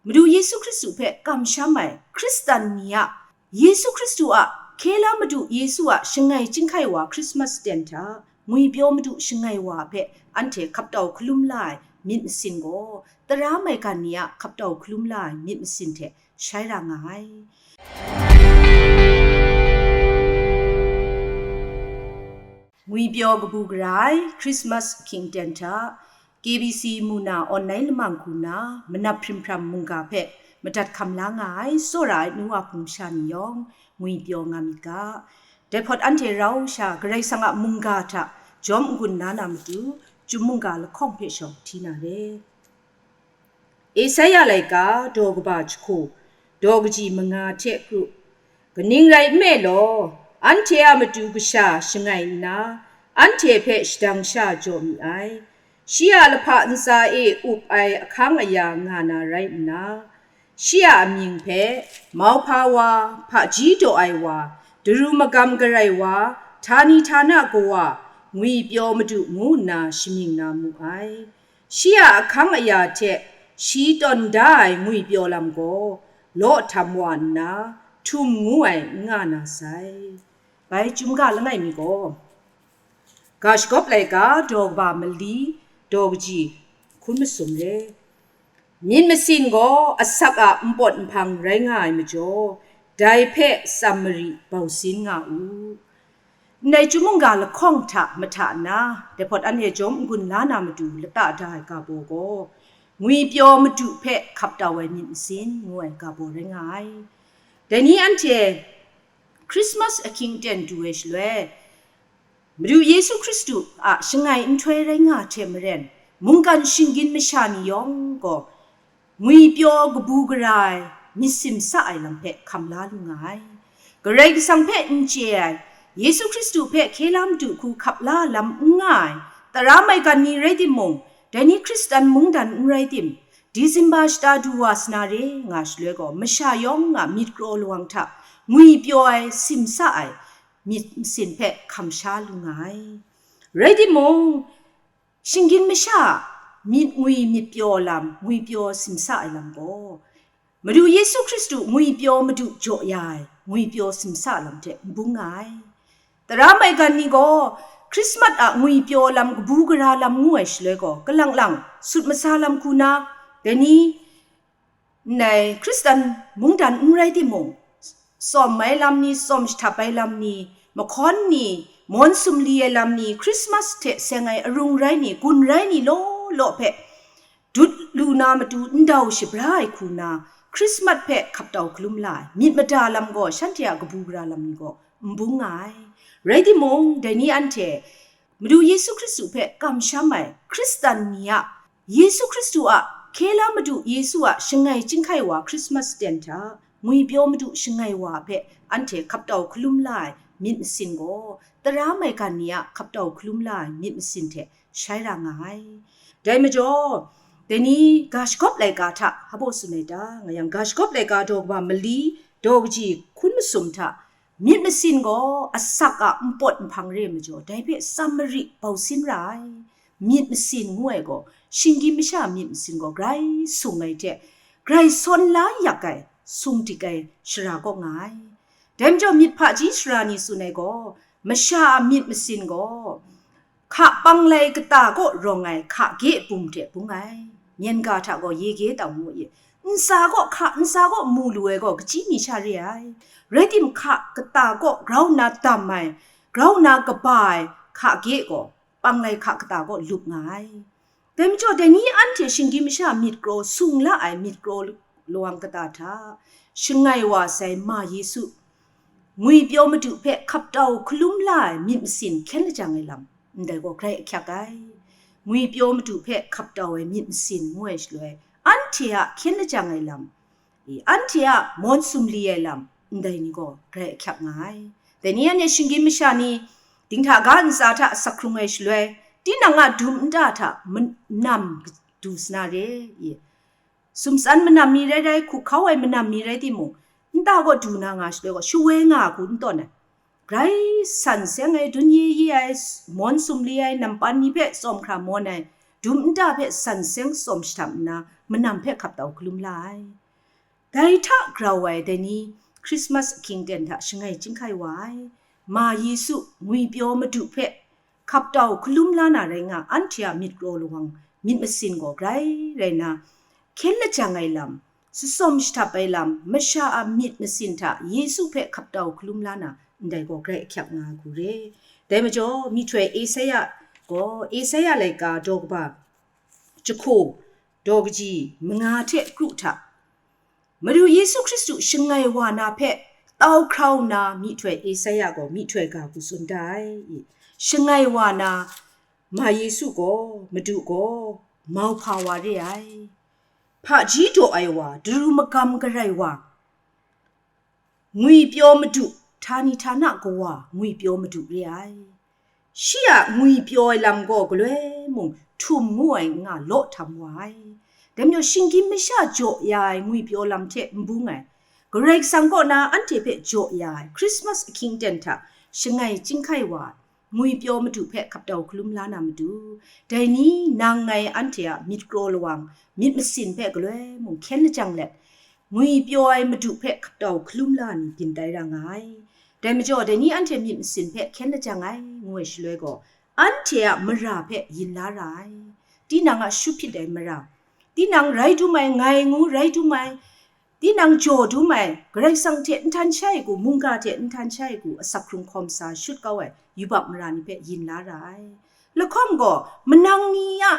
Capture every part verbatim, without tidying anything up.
Madu Yesu Hkristu hpe kamsham ai Hkristan ni a, Yesu Hkristu a, hkye la Madu Yesu a shangai chyinghkai wa Christmas ten hta, ngwipyaw Madu shangai wa hpe anhte hkaptau hkalum la ai myit masin gaw, tara maigan ni a hkaptau hkalum la ai myit masin hte shai ra nga ai. Ngwipyaw kabu gara ai Christmas ahkying ten hta, K B C mu na online lamang hku na manap hprim hpram mungga hpe madat hkam la nga ai tsawra ai nu wa hpung sha ni yawng ngwipyaw nga myit ga. Dai hpawt anhte rau sha Karai Kasang a mungga hta jawm n-gun la na matu, Chyum mungga lahkawng hpe shawng hti na re. Esaia laika daw kaba jahku, daw kaji manga hte kru. Kaning rai nme law, anhte a matu kasha shangai nna, anhte hpe shadang sha jaw mi ai. Shi a lahpa ntsa e up ai ahkang aya nga na rai nna, shi a amying hpe, mauhpa wa, hpaji daw ai wa, daru magam garai wa, htani htana kawa, ngwipyaw Madu ngu nna shamying na mu ai. Shi a ahkang aya hte shi tawn da ai ngwipyaw lam gaw, law htam wa nna, htum ngu ai n nga na sai. Bai Chyum ga langai mi gaw, ga shagawp laika daw kaba mali, daw kaji hkun masum re. Myit masin gaw asak a npawt nhpang rai nga ai majaw, dai hpe tsam mari bau sin nga u. Ndai Chyum mungga lahkawng hta mahta nna, dai hpawt anhte jawm n-gun la na matu lata da ai ga baw gaw, ngwipyaw Madu hpe hkaptau ai myit masin ngu ai ga baw rai nga ai. Dai ni anhte Christmas ahkying ten du ai shaloi, Madu Yesu Hkristu a shangai nhtoi rai nga hte maren, mungkan shinggyim masha ni yawng gaw, ngwipyaw kabu gara ai, myit simsa ai lam hpe hkam la lu nga ai. Karai Kasang hpe n chye ai, Yesu Hkristu hpe hkye la Madu hku hkap la lam n nga ai, tara maigan ni rai timung, dai ni Hkristan mungdan n rai tim, Disemba shata du wa sa na re nga shaloi gaw, masha yawng a myit kraw lawang hta ngwipyaw ai, simsa ai myit masin hpe hkam sha lu nga ai. Rai timung, shinggyim masha a myit ngwi myit pyaw lam, ngwipyaw simsa ai lam gaw, Madu Yesu Hkristu ngwipyaw Madu jaw ya ai ngwipyaw simsa lam hte n bung nga ai. Tara maigan ni gaw, Hkrismat a ngwipyaw lam kabu gara lam ngu ai shaloi gaw, kalang lang sut masa lam hku na, dai ni, ndai Hkristan mungdan n rai timung, tsawm ai lam ni, tsawm shahtap ai lam ni, mahkawn ni, mawn sumli ai lam ni, Hkrismas hte seng ai arung rai ni, gun rai ni law law hpe dut lu na matu ndau shabra ai hku na, Hkrismat hpe hkaptau hkalum la ai myit mada lam gaw shanhte a kabu gara lam ni gaw n bung nga ai. Rai timung, dai ni anhte Madu Yesu Hkristu hpe kamsham ai Hkristan ni a, Yesu Hkristu a, hkye la Madu Yesu a shangai chyinghkai wa Hkrismas ten hta, ngwipyaw Madu shangai wa hpe anhte hkaptau hkalum la ai myit masin gaw, tara maigan ni a hkaptau hkalum la ai myit masin hte shai ra nga ai. Dai majaw, dai ni ga shagawp laika hta hpa baw tsun ai ta, nga yang, ga shagawp laika daw kaba mali, daw kaji hkun masum hta, myit masin gaw asak a npawt nhpang re ai majaw, dai hpe tsam mari bau sin ra ai. Myit masin ngu ai gaw, shinggyim masha a myit masin gaw grai sung ai hte, grai sawn la yak ai, sung dik ai shara kaw nga ai. Dai majaw, myit hpaji sara ni tsun ai gaw, masha a myit masin gaw, hka panglai kata kaw rawng ai hka gye bum hte bung ai. Myen ga hta gaw ye ge tau mu i, ntsa kaw hka, ntsa kaw mu lu ai gaw, kaji mi sha re ai. Rai tim, hka kata kaw grau nna dam ai, grau nna kaba ai hka gye gaw, panglai hka kata kaw lup nga ai. Dai majaw, dai ni anhte shinggyim masha myit kraw, sung la ai myit kraw lawang kata hta, shangai wa sai ma Yesu, ngwipyaw Madu hpe hkaptau hkalum la ai myit masin hkyen lajang ai lam, ndai gaw grai ahkyak ai. Ngwipyaw Madu hpe hkaptau ai myit masin ngu ai shaloi, anhte a hkyen lajang ai lam, i, anhte a mawn sumli ai lam, ndai ni gaw grai ahkyak nga ai. Dai ni anhte shinggyim masha ni dinghta ga ntsa hta asak hkrung ai shaloi, tinang a dum nta hta manam du sa na re, i, sumtsan manam mi rai rai, hkuhkau ai manam mi rai timung, nta kaw du na nga shaloi gaw, shawoi nga hku n tawn ai. Grai san seng ai, dun ye ye ai, mawn sumli ai, nampan ni hpe tsawm hkra mawn ai, dum nta hpe san seng tsawm shahtap nna, manam hpe hkap tau hkalum la ai. Dai hta grau ai dai ni, Krismas ahkying ten hta shangai chyinghkai wa ai, ma Yesu ngwipyaw Madu hpe hkap tau hkalum la na rai nga, anhte a myit kraw lawang, myit masin gaw grai rai nna, hkyen lajang ai lam, tsawm shahtap ai lam, masha a myit masin hta Yesu hpe hkap tau hkalum la na, ndai gaw grai ahkyak nga ai hku re. Dai majaw, myihtoi Esaia gaw, Esaia laika daw kaba jahku daw kaji manga hte kru hta, Madu Yesu Hkristu shangai wa na hpe tau hkrau nna, myihtoi Esaia gaw myihtoi ga hku tsun da ai. Shangai wa na, ma Yesu gaw, Madu gaw, mauhpa wa re ai, hpaji daw ai wa, daru magam garai wa, ngwipyaw Madu, htani htana kawa, ngwipyaw Madu re ai. Shi a ngwipyaw ai lam gaw galoi mung htum ngu ai nga law htam wa ai. Dai majaw, shinggyim masha jaw ya ai ngwipyaw lam hte n bung ai, Karai Kasang kaw na anhte hpe jaw ya ai Krismas ahkying ten hta shangai chyinghkai wa ai, ngwipyaw Madu hpe hkap tau hkalum la na matu, dai ni nang ngai anhte a myit kraw lawang, myit masin hpe galoi mung hkyen lajang let, ngwipyaw ai Madu hpe hkap tau hkalum la ni byin tai ra nga ai. Dai majaw, dai ni anhte myit masin hpe hkyen lajang ai, ngu ai shaloi gaw, anhte a mara hpe yin la ra ai. Tinang a shu hpyit ai mara, tinang rai dum ai, ngai ngu rai dum ai, tinang jaw dum ai, Karai Kasang hte n htan sha ai hku, mungga hte n htan sha ai hku, asak hkrung hkawm sa shut kau ai yubak mara ni hpe yin la ra ai. Lahkawng gaw, manang ni a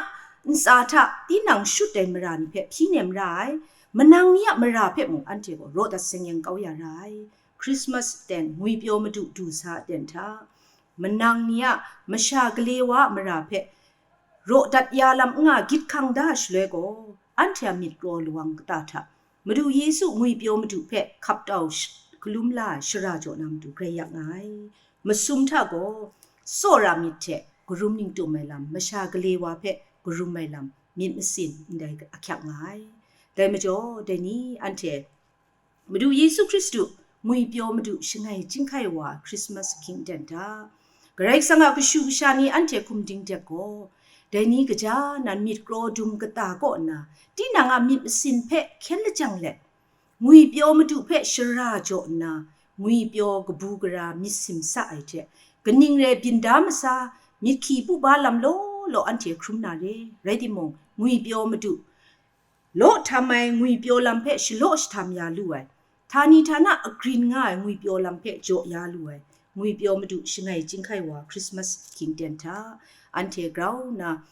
ntsa hta tinang shut ai mara ni hpe hpyi nem ra ai, manang ni a mara hpe mung anhte gaw raw dat seng-eng kau ya ra ai. Krismas ten, ngwipyaw Madu du sa ten hta, manang ni a masha gale wa a mara hpe raw dat ya lam n nga gyit hkang da ai shaloi gaw, anhte a myit kraw lawang kata hta Madu Yesu ngwipyaw Madu hpe hkap tau sh-, hkalum la ai shara jaw na matu grai yak nga ai. Masum hta gaw, tsawra myit hte karum ning tum ai lam, masha gale wa hpe karum ai lam, myit masin ndai ahkyak nga ai. Dai majaw, dai ni anhte Madu Yesu Hkristu ngwipyaw Madu shangai chyinghkai wa Krismas ahkying ten hta, Karai Kasang a kashu kasha ni anhte hkum dingdek gaw, dai ni kaja nan myit kraw dung kata kaw nna, tinang a myit masin hpe hkyen lajang let, ngwipyaw Madu hpe shara jaw nna, ngwipyaw kabu gara myit simsa ai hte, kaning rai byin da masa, myit hkyi pu ba lam law law anhte hkrum na re, rai timung, ngwipyaw Madu law htam ai ngwipyaw lam hpe shalaw shahtang ya lu ai, htani htana agrin nga ai ngwipyaw lam hpe jaw ya lu ai, ngwipyaw Madu shangai chyinghkai wa Krismas ahkying ten hta, anhte grau nna,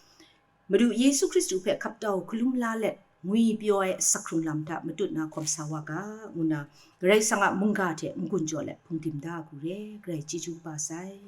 Madu Yesu Hkristu hpe hkap tau hkalum la let, ngwipyaw ai asak hkrung lam hta matut na hkawm sa wa ga, ngu nna, Karai Kasang a mungga hte n-gun jaw let hpung dim da ai hku re, Karai chyeju kaba sai.